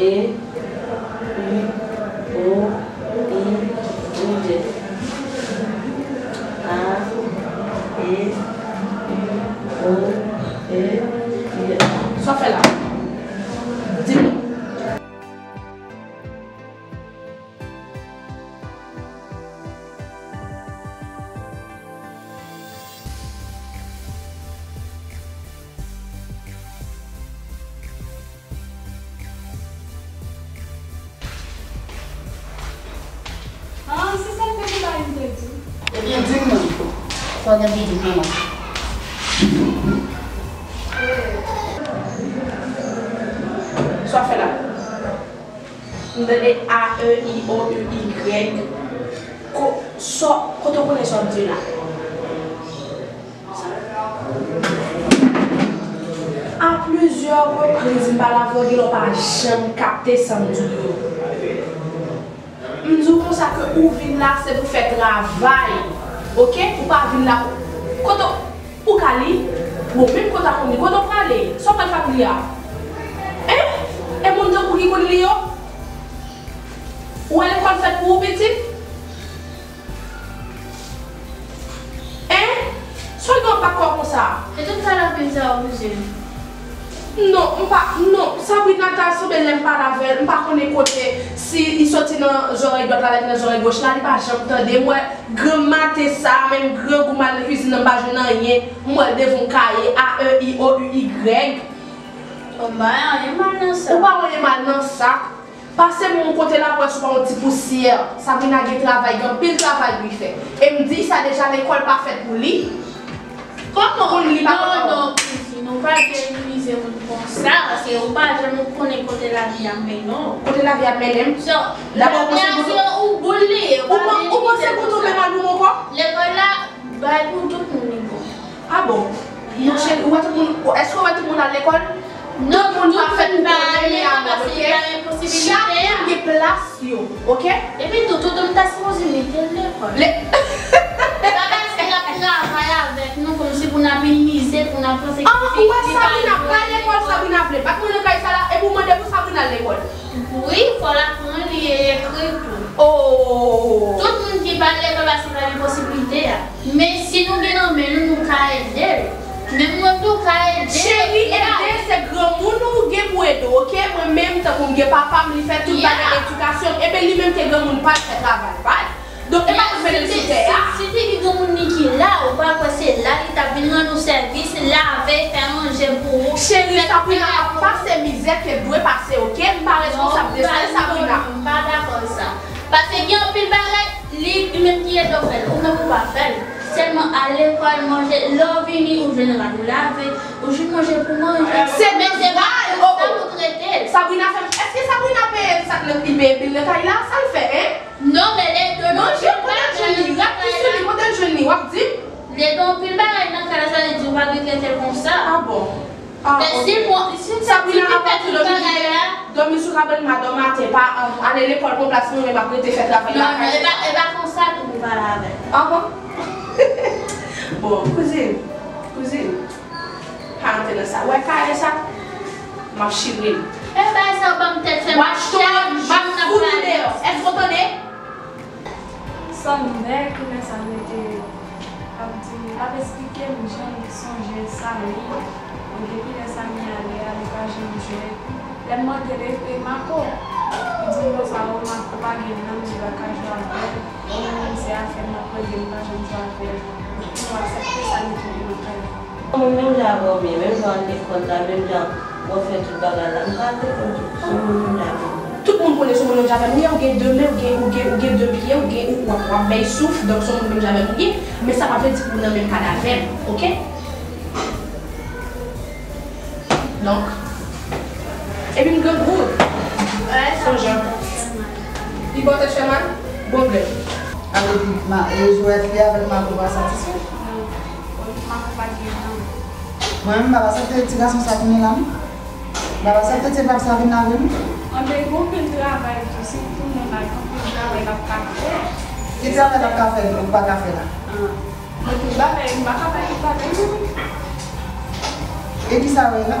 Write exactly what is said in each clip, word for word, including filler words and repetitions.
E, U, O, I, G. A, E, U, O, E, I, G. Sa w fè la? Di m. Ah, se sa l te di la, m te di. Ebyen, di m non. Sa w gen pou di m non la? Sa w fè la? M tande A, E, I, O, U, Y. Ko-, sa, kote w konnen sa w ap di la? A plizyè repriz, m pale avè w, gen lè w pa janm kapte sa m di w yo. M di w konsa ke ou vin la, se pou fè travay, oke? Ou pa vin la pou, kote w, ou ka li? Bon, menm kote w konn li, kote w prale? Sa w pral fè ak li a? Hein? E moun tankou ki konn li yo? Ou wè lekòl fèt pou ou, pitit? Hein? Sa w gen w pa kwè konsa? E tout kalòpin sa yo, kouzen? Non, m pa, non. Sabrina ta sanble lè m pale avè l, m pa konnen kote, si li soti nan zòrèy dwat la, l al nan zòrèy goch la, li pa janm tande. M wè granm maten sa, menm grangou m al nan kwizin nan, m pa jwenn anyen. M wè l devan yon kaye, A, E, I, O, U, Y. Ou pa wè anyen mal nan sa. Ou pa wè anyen mal nan sa. Pase m yon kote la pou wè si w pa yon ti pousyè. Sabrina gen travay, gen anpil travay pou li fè. E m di sa deja, lekòl pa fèt pou li. Kòman? Pou li pa... Non, non, kouzen, ou pa dwe minimize moun konsa, paske ou pa janm konnen kote lavi a mennen w. Kote lavi a mennen m? So, dabò, ou panse lavi a se yon boul li ye, ou pa minimize konsa. Ou panse pou nou menm al pou mwen ankò? Lekòl la, bay pou tout moun li bon. Ah bon? Non, cheri, ou wè tout moun, èske w wè tout moun al lekòl? Non, tout moun pa fèt pou ale, pa pase, pa gen posibilite a. Chak moun gen plas yo, oke? Epi tou, tout moun ta sipoze mete l lekòl. Le... Se pa paske l ap travay avèk nou, kòmsi pou n ap minimize, pou n ap panse ke... Ah, ou wè Sabrina pa lekòl, Sabrina vle bat mwen nan kay sa la, epi w mande pou Sabrina al lekòl. Wi, fò l aprann li e ekri tou. Oh! Tout moun ki pa al lekòl pa se pa gen posiblite a. Men si nou gen nan men nou, nou ka ede l. Menm mwen tou ka ede l. Cheri, ede se granmoun ou gen pou ede w, oke? Mwen menm, tankou m gen papa m, li fè tout bagay edikasyon m, ebyen li menm te granmoun pa l fè travay pa l. Donk, e pa pou l mete l sou tè a. Si te gen granmoun li ki la, ou pa kwè se la li t ap vin rann ou sèvis, lave, fè manje pou ou? Cheri, Sabrina ap pase mizè ke l dwe pase, oke? M pa responsab de sa, Sabrina. Non, m pa dakò, m pa dakò sa. Paske gen anpil bagay, li, li menm ki ede w fè l, ou menm ou pa fè l. Sèlman al lekòl, manje, lè w vini, ou jwenn rad ou lave, ou jwenn manje pou manje. Se devwa l, oh, oh. Sa pou trete l. Sabrina fè, èske Sabrina peye sa k nan, li peye bil nan kay la? Sa l fè, en? Non, men lè de nou... Manje, kote l jwenn li? Rad ki sou li, kote l jwenn li? W ap di m? Lè gen anpil bagay nan kay la, sa vle di ou pa dwe trete l konsa. Ah bon? Ah, ok. Sabrina ap fè tout bagay la. Dòmi sou kabann m a dòmi atè, pa, um, ale lekòl, pran plas mwen, men m ap rete fè travay lakay. Non, non, e pa, e pa konsa tou pou pale avè l. Ah bon? Bon, kouzin, kouzin. Pa antre nan sa. Ou wè kay sa? M ap chire l. E bay sa w ban m tèt fè m ap chak jou n ap pale. Washington, m ap fout ou deyò. Èske w tande? Sandè, kilè Samy te ap di, l ap esplike m jan l sonje Samy, depi lè Samy ale a, li pa janm jwenn. Lè m mande l, e Mako? Li di m konsa, o, Mako pa gen nanm, li pa ka jwe avè l. Mwen menm se afè m ap regle, m pa janm jwe avè l. Epi nou aksepte sa, nou tounen nan kay. Mwen menm jan avè w, men menm jan w al lekòl la, menm jan w ap fè tout bagay la, m pa al lekòl tou. Se mwen menm jan avè w. Tout moun konnen se mwen menm jan avè m. Ou gen de men, ou gen, ou gen, ou gen de pye, ou gen, ou, w ap, w ap bay souf, donk se mwen menm jan avè m ou ye. Men sa pa vle di pou w nan menm kad avè m, oke? Donk, epi m grangou. Sonjan. Li ba w tèt fè mal? Bon, bèl. Sa vle di, ma, e, jwèt li avèk Mako pa satisfè? Non, Mako pa gen nanm. Mwen menm, m pa aksepte ti gason sa tounen la, non. M pa aksepte ti pap sa vin lave nou. Anben, gon pil travay tou, si tounen la, gon pil travay l ap ka fè. Ki travay l ap ka fè, ou pa ka fè la? Ah. Mwen tout bagay, m pa ka fè tout bagay, non. E kisa w wè la?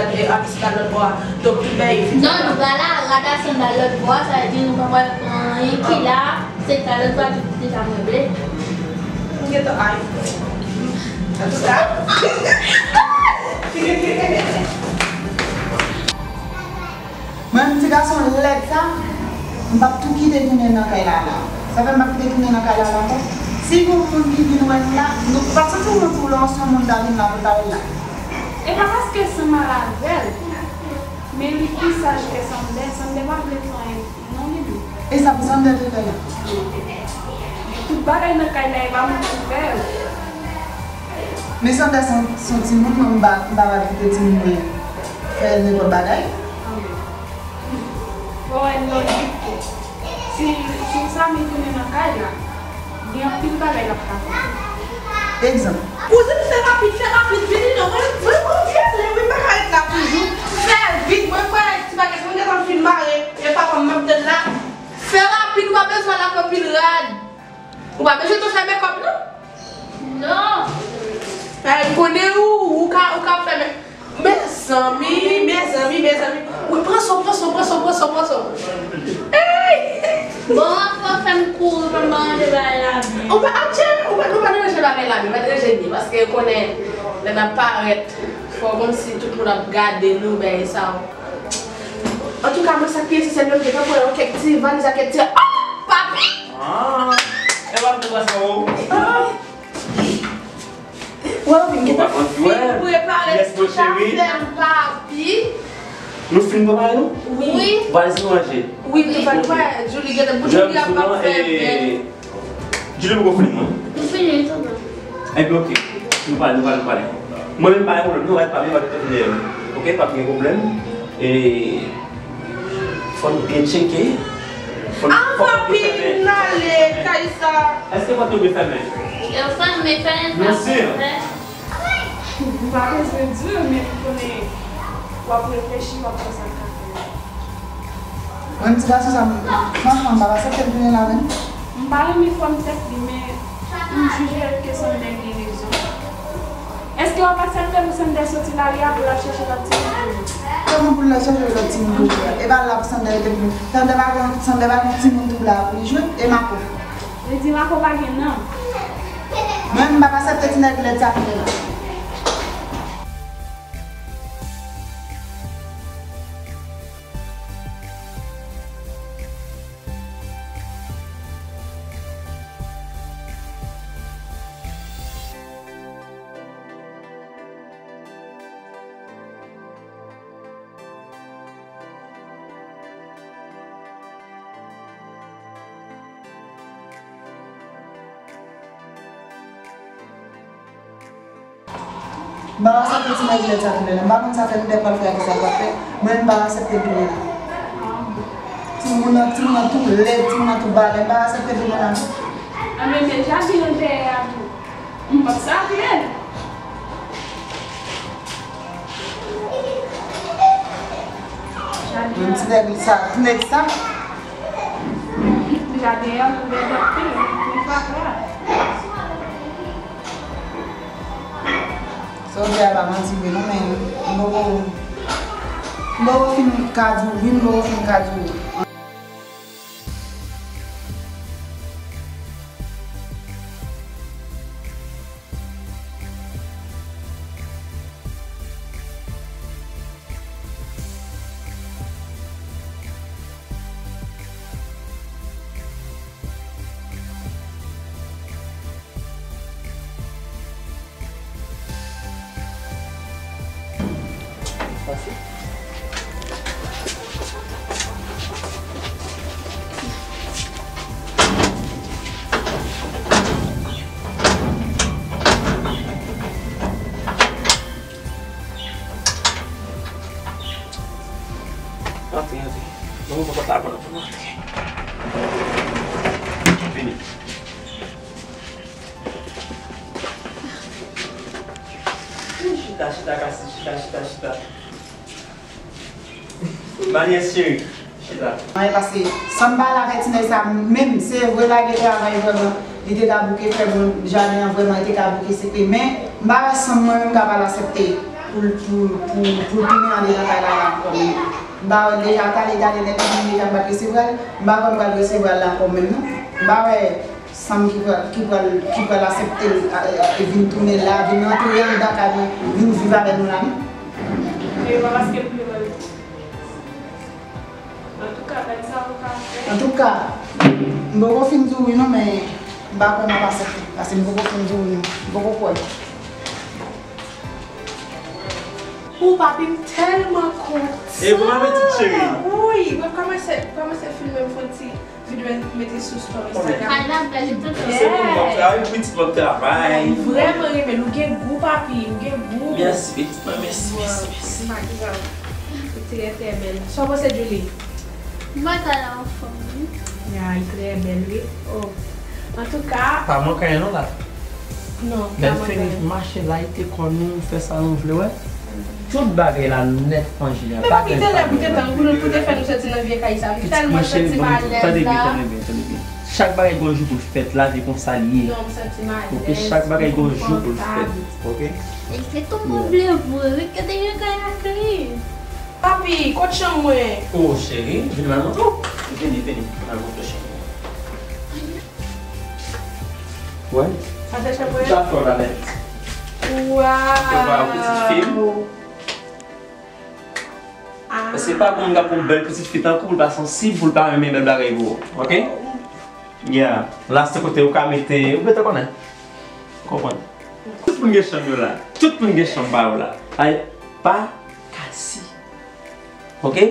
rad, e, atis la lòt bò a. Donk, tout bagay fini. Non, nou pa la, rad a sandal lòt bò a, sa vle di nou pa pral pran anyen ki la, se ka lòt bò a ki deja meble. M gentan ay. Antouka. Mwen menm ti gason lèd sa, m p ap tou kite tounen nan kay la la. Sa fè m p ap kite tounen nan kay la la ankò. Si gon moun ki vin wè m la, nou pa santi w manti w lè w se yon moun ta vin la pou ta wè l la. E pa paske Sam mal avè l, men li pi saj ke Sandè. Sandè pa vle fè anyen non li menm. E sa pou Sandè te fè la? Tout bagay nan kay la, e pa mwen ki fè yo. Men Sandè se yon, se yon timoun, mwen m pa, m pa pral kite timoun mwen fè nenpòt bagay. Bon, wè lòjik tou. Si, si Samy tounen nan kay la, gen anpil bagay l ap ka fè. Egzanp. Kouzin, fè rapid, fè rapid, vini non, mwen, mwen, mwen vyole, wi, m pa ka ret la toujou. Fè vit, mwen, mwen, ti bagay, mwen gentan fin mare, e papa m, m ap tann la. Fè rapid, ou pa bezwen lave anpil rad. Ou pa bezwen tou fè mekòp, non. Non. Ay, m konnen ou, ou ka, ou ka fè men. Mezanmi, mezanmi, mezanmi. Wi, pran son, pran son, pran son, pran son, pran son. Ey! Bon, fò fè m kouri pou m pa ranje bagay la byen. Ou pa, atche, ou pa, nou pa deranje bagay la byen, pa deranje byen, paske konnen lè n ap parèt, fò kòmsi tout moun ap gade nou, bagay sa yo. Antouka, mwen sa k pi esansyèl, mwen gentan pran yon kèk ti valiz ak kèk ti, oh, papi! Ah, e pa m te pase ou. Ah. Wè, ou vin gentan fin prepare ti zafè m, papi. Nou fin prepare nou? Wi. Valiz nou ranje? Wi, nou prepare. Julie gentan, Julie ap fè bèl. Julie poko fini, non? Nou fini, tonton. Enben, oke. Nou pale, nou pale, nou pale. Mwen menm pa gen pwoblèm, non, rete pa byen, pa gen pwoblèm. Oke, pa gen pwoblèm. E, fò n byen tcheke. Fò n, fò n byen fèmen. Avan pi n ale, kay sa. Èske pòt yo byen fèmen? Yo fèmen, fèmen. Nou si? M pa bezwen di w, men m konnen w ap reflechi, w ap wè sa k ap fèt. Mwen, ti gason sa, m, franchman, m pa aksepte l tounen la menm. M pa renmen fòm tèt li, men m jije ke Sander gen rezon. Èske w ap aksepte pou Sander soti lari a pou l al chèche lòt timoun pou li? Kòman pou l al chèche lòt timoun pou li? E pa la pou Sander rete pou li. Sander pa gen, Sander pa gen timoun tou la pou li jwe. E Mako? Li di Mako pa gen non. Mwen, m pa aksepte ti nèg lèd sa tounen la. M pa aksepte ti nèg lèd sa tounen la. M pa konn sa fè m pè pral fè ak sa pral fè. Mwen, m pa aksepte l tounen la. Timoun nan, timoun nan tou lèd, timoun nan tou balè. M pa aksepte l tounen la. Anben, men jaden an dèyè a tou. M p ap save l. Menm ti nèg sa, ti nèg sa. Jaden an lèd anpil, li pa klè. Sa w di a pa manti vre non, men m poko, m poko fin ka di w wi, m poko fin ka di w. Antre, antre. Ban mwen pòt la pou nou, pou nou antre. Vini. Chita, chita, Kasi, chita, chita, chita. Manyè cheri, chita. Mwen pase, san m pale avèk ti nèg sa menm, se vre lage travay vrèman, li te ka bouke fè bon jaden an vrèman, li te ka bouke sepe, men m pa wè san mwen menm ka pral aksepte pou, pou, pou, pou l tounen andedan kay la la ankò menm. M pa wè l deja t ale, t ale nèt, li deja m pa t resevwa l, m pa kwè m pral resevwa l la ankò menm non. M pa wè Sanm ki pral, ki pral, ki pral aksepte l, a, a, vin tounen la, vin rantre anndan kay nou, vin viv avè nou la, non? E pa paske l vle wè l. Antouka, gade sa ou ka fè. Antouka, m poko fin di w wi non, men m pa kwè m ap aksepte, paske m poko fin di w wi non, m poko kwè. Ou papi m tèlman kontan. E bon apetit, cheri. Wi, mwen kòmanse, kòmanse filme m fon ti. Videyo mete sou story Instagram. Kay la bèl, li tonton. Se pou mwen ap travay, pitit mwen ap travay. Mwen vrèman renmen l. Ou gen gou, papi. Ou gen gou. Mèsi, pitit mwen. Mèsi, mèsi, mèsi. Ou pa gen gou. Ou trè, trè bèl. Sa w panse, Julie? Mwen ta la anfòm, wi. Ya, li trè bèl, wi. Oh. Antouka. Pa manke anyen non la. Non, pa manke anyen. Lè n fin mache la, li te kò nou, fè sa nou vle, wè. Tout bagay la nèt ranje a. Men pa gen, papi, tande, pa gen, tande, pou nou, pou te fè nou soti nan vye kay sa, wi. Pitit mwen cheri, tande byen, tande byen, tande byen. Chak bagay gen yon jou pou l fèt, lavi konsa l ye. Non, m santi m alèz. Oke, chak bagay gen yon jou pou l fèt, oke? Li te tonbe vle vre, wi, gade jan kay la klin. Papi, kot chanm mwen? O, cheri, vin m al montre w. Vini, vini, m al montre w chanm mwen. Wè. Sa se chanm mwen? Sa fò la nèt. Waw. Fè ba pitit fi m. Ah. Se pa pou moun k ap pou bèl pitit fi tankou w, l pa sansib, pou l pa renmen bèl bagay pou ou. Oke? Yeah. La se kote ou ka mete, ou mete konnen. Konprann. Tout moun gen chanm yo la. Tout moun gen chanm pa yo la. Ay, pa Kasi. Oke?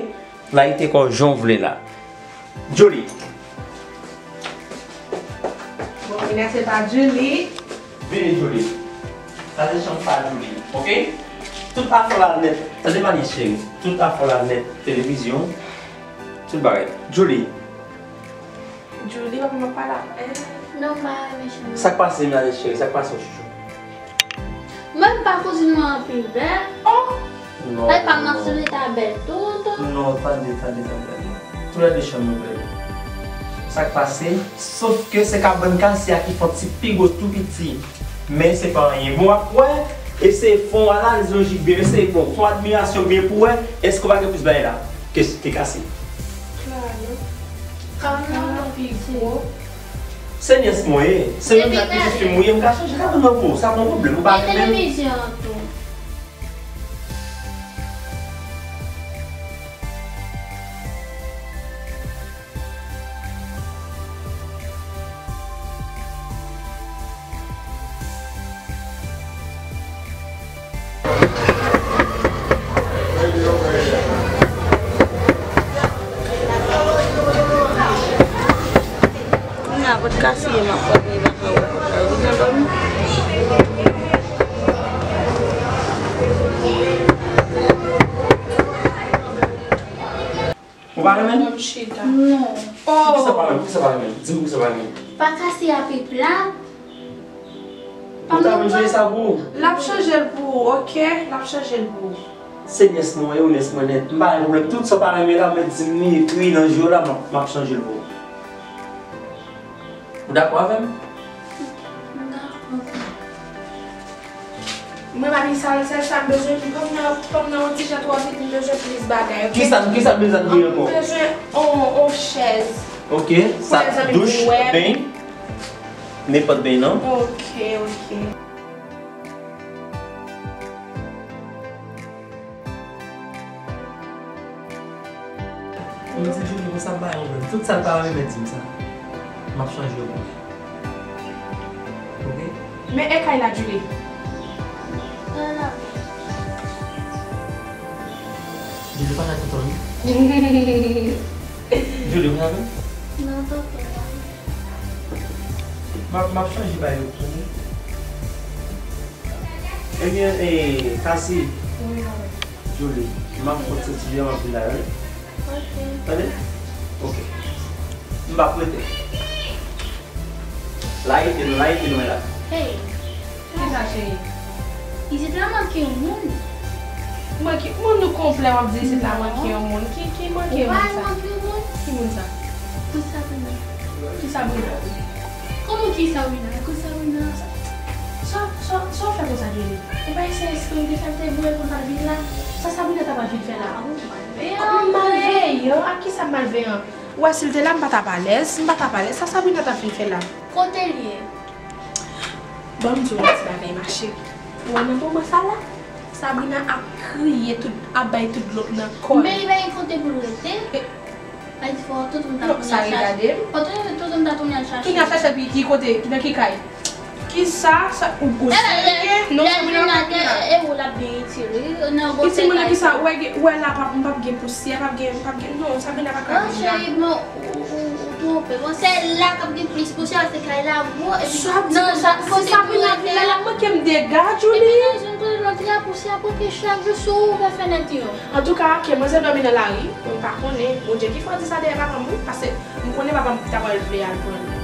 Layite kò w jan w vle la. Julie. Bon, kounye a se pa Julie. Vini, Julie. Sa se chanm pa Julie, oke? Tout afè w la nèt. Tande mani cheri. Tout afè w la nèt. Televizyon. Tout bagay. Julie. Julie, papa m ap pale avè l. Non, m pa renmen chanm nan. Sa k pase, mani cheri? Sa k pase, chouchou? Mwen, m pa kouzin mwen anpil bèl. Oh! Non. Ay, pa m nan sou li ta bèl tou, tou. Non, tande, tande, tande, tande. Toulède chanm yo plede. Sa k pase? Sof ke se kabann Cassie a ki fè yon ti pi gwo, tou piti. Men se pa anyen. Bon, w ap wè, eseye fè yon analiz lojik byen, eseye, bon, fè yon admirasyon byen pou wè èske w pa gen plis bagay la ke, ke Cassie. Claro. Claro pi gwo. Se nyès mwen ye. Se menm jan ak pitit fi m ou ye, m ka chanje kabann nan pou ou. Sa pa yon pwoblèm. Ou pa renmen m? Televizyon an tou. Kounye a, kot Cassie ye, m ap wè li pa ka wè. Ou pa renmen l? Mwen chita. Non. Oh! Poukisa w pa renmen? Poukisa w pa renmen l? Di m poukisa w pa renmen l. Pa Cassie a pi plat. Ou ta vle chanje sa pou ou? L ap chanje l pou ou, oke? L ap chanje l pou ou. Se nyès mwen ye, ou nyès mwen nèt. M pa gen pwoblèm. Tout sa w pa renmen la, mèt di m li, ekri nan je w la, m ap, m ap chanje l pou ou. Ou dakò avè m? M dakò. Mwen pa gen sal, sèl sa m bezwen, kòm nan, kòm nan yon ti jan twò vit, m bezwen plis bagay, oke? Kisa, kisa w bezwen nan je w ankò? M bezwen on, on chèz. Oke, sa, douch, beny. Nenpòt beny, non? Oke, oke. Mwen se Julie, konsa m pa gen pwoblèm. Tout sa l pa renmen di m sa. M ap chanje yo pou li. Oke? Men e kay la, Julie. Julie, pa nan tonton li. Julie, ou nan tonton la. M ap, m ap chanje bay yo pou ou. Ebyen, e, Cassie. Wi, mwen. Julie, m ap fè yon ti devan, m ap vin la, wi. Ok. Tande? Ok. M p ap rete. Layite nou, layite nou la. Hey. Kisa, cheri? Isit la manke yon moun. Manke moun? Nou konplè, w ap di isit la manke yon moun. Ki, ki manke moun sa? Ou pa manke yon moun? Ki moun sa? Kot Sabrina? Ki Sabrina? Kòman ki Sabrina? Kot Sabrina? Sa, sa, sa w fè konsa, Julie? E pa se espre m te fè m te voye pou l pa t vin la? Sa Sabrina ta pral vin fè la? Kòman malveyan? Ak kisa malveyan? Ou wè, si l te la, m pa t ap alèz, m pa t ap alèz. Sa Sabrina t ap vin fè la? Kote l ye? Ban m di w yon ti bagay, ma chérie. Ou wè nan moman sa la, Sabrina ap kriye tout, ap bay tout dlo nan kò l. Men li pa gen kote pou l rete. E, Ay, fò tonton ta tounen al chache. Non, sa regade m. Fò tonton, tonton ta tounen al chache. Tounen al chache, epi ki kote? Nan ki kay? Kisa? Sa, ou, ou serye? Non, Sabrina pa vin la. E ou l ap byen itile. Itile mwen nan kisa? Ou wè, ou wè la, p ap, m p ap gen pousyè, p ap gen, p ap gen, non, Sabrina pa ka vin la. Cheri, non, ou, ou, ou twonpe. Bon, se la k ap gen plis pousyè, se kay la gwo, epi sa di konsa, si Sabrina vin la, l ap manke m dega, Julie. Epi nan zòn kote l antre a, pousyè ap pote chak jou sou ou, fè fenèt yo. Antouka, ke manzè dòmi nan lari, mwen pa konnen. Bondye ki fè w di sa dèyè papa m, wi, paske m konnen papa m ta pral vle al pran l.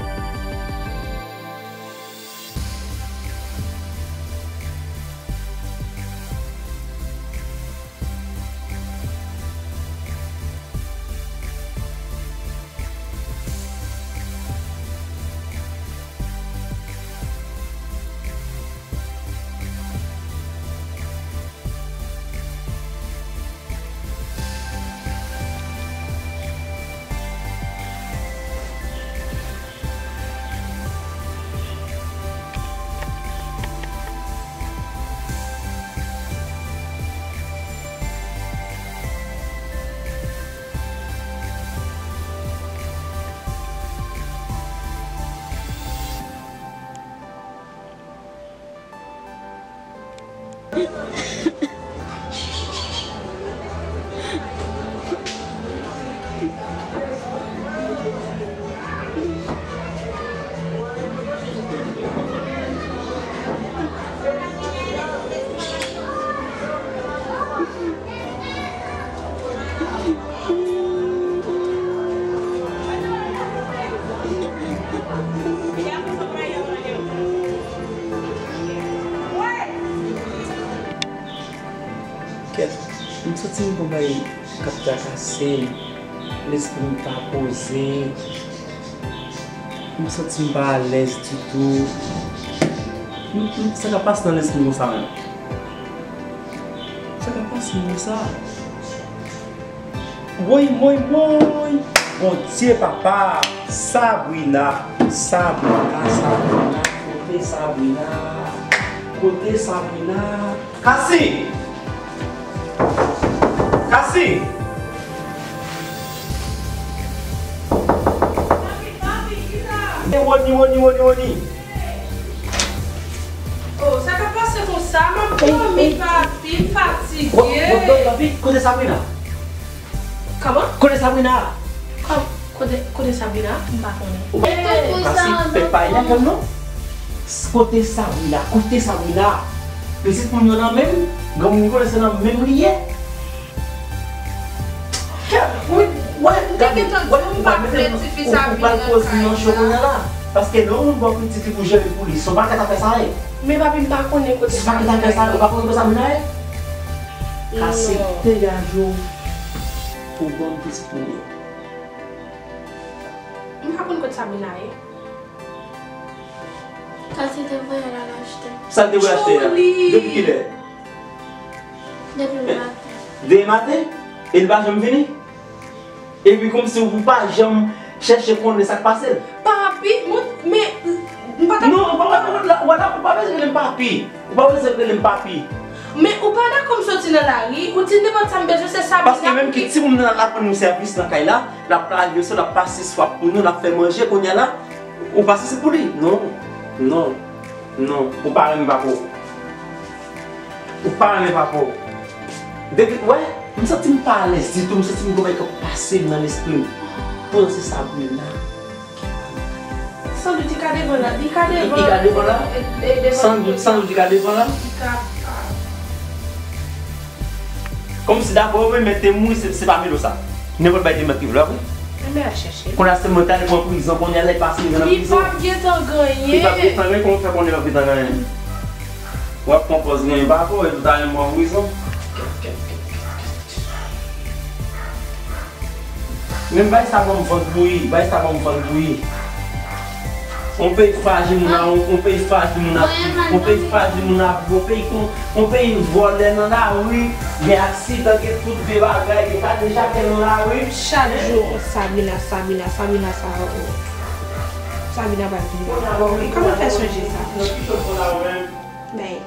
Kèt, m santi m gon bagay k ap trakase m. Lespri m pa poze. M santi m pa alèz ditou. M, m, sa k ap pase nan lespri m konsa menm? Sa k ap pase m konsa? Woy, woy, woy! Bondye, papa! Sabrina! Sabrina, Sabrina! Kote Sabrina? Kote Sabrina? Kasi! Kasi! Papi, papi, kisa? Woni, woni, woni, woni! Oh, sa ka pase konsa? M ap dòmi, papi, m fatige. Kote Sabrina? Kòman? Kote Sabrina? Kòm, kote, kote Sabrina? M pa konnen. Ou pa Kasi, fè pa y la non. Kote Sabrina? Kote Sabrina? Pitit moun yo nan menm, granmoun yo konnen se nan menm li ye. Ou, ou, ou pral poze nan cho kounye a la. Paske lè yon moun ba w pitit li pou jere pou li, se yon pakèt afè sa ye. Men papi, m pa konnen kote Sabrina ye. Se yon pakèt afè sa ye, ou pa konnen kote Sabrina ye? Kasi, degaje w pou ban m pitit moun yo. M pa konn kote Sabrina ye. Kasi te voye l al achte. Sa l te voye achte a? Depi kilè? Depi maten. Depi maten? E li pa janm vini? Epi kòmsi ou pa janm chèche konnen sa k pase l. Papi, mwen, men, m pa ta... Non, ou pa, ou pa, ou pa, ou pa bezwen rele m papi. Ou pa bezwen rele m papi. Men ou pa dakò m soti nan lari, ou di nenpòt sa m bezwen, se sa m... Paske menm ki timoun nan ap rann nou sèvis nan kay la, l ap lave vèso, l ap pase swap pou nou, l ap fè manje, kounye a la, ou pa sanse pou li. Non, non, non, ou pa renmen papa w. Ou pa renmen papa w. Depi, wè, m santi m pa alèz ditou, m santi m gon bagay k ap pase m nan lespri m. Panse Sabrina. San dout, li ka devan la. Li ka devan. Li ka devan la? E, e, devan. San dout, san dout, li ka devan la? Li ka, ah. Kòmsi dapre ou menm, Mèt te mouri, se, se pa Melo sa. Nenpòt bagay te mèt rive la, wi. Enben, al chèche. Kounye a se mwen k ale pran prizon, kounye a lè pase rive nan prizon. Li p ap gentan genyen. Li p ap gentan genyen, kòman w fè konnen l p ap gentan genyen? W ap pran pòz genyen pa kò, epi w ta renmen w pran prizon. Men bay sa ban m vant bouyi, bay sa ban m vant bouyi. On peyi frajil moun ap, on peyi frajil moun ap viv, on peyi frajil moun ap viv, on peyi kon, on peyi vòlè nan lari, gen aksidan, gen tout vye bagay, gen kadejake nan lari. Chak jou, Sabrina, Sabrina, Sabrina sa, oh. Sabrina pa vini. Kòman fè sonje sa? Bay.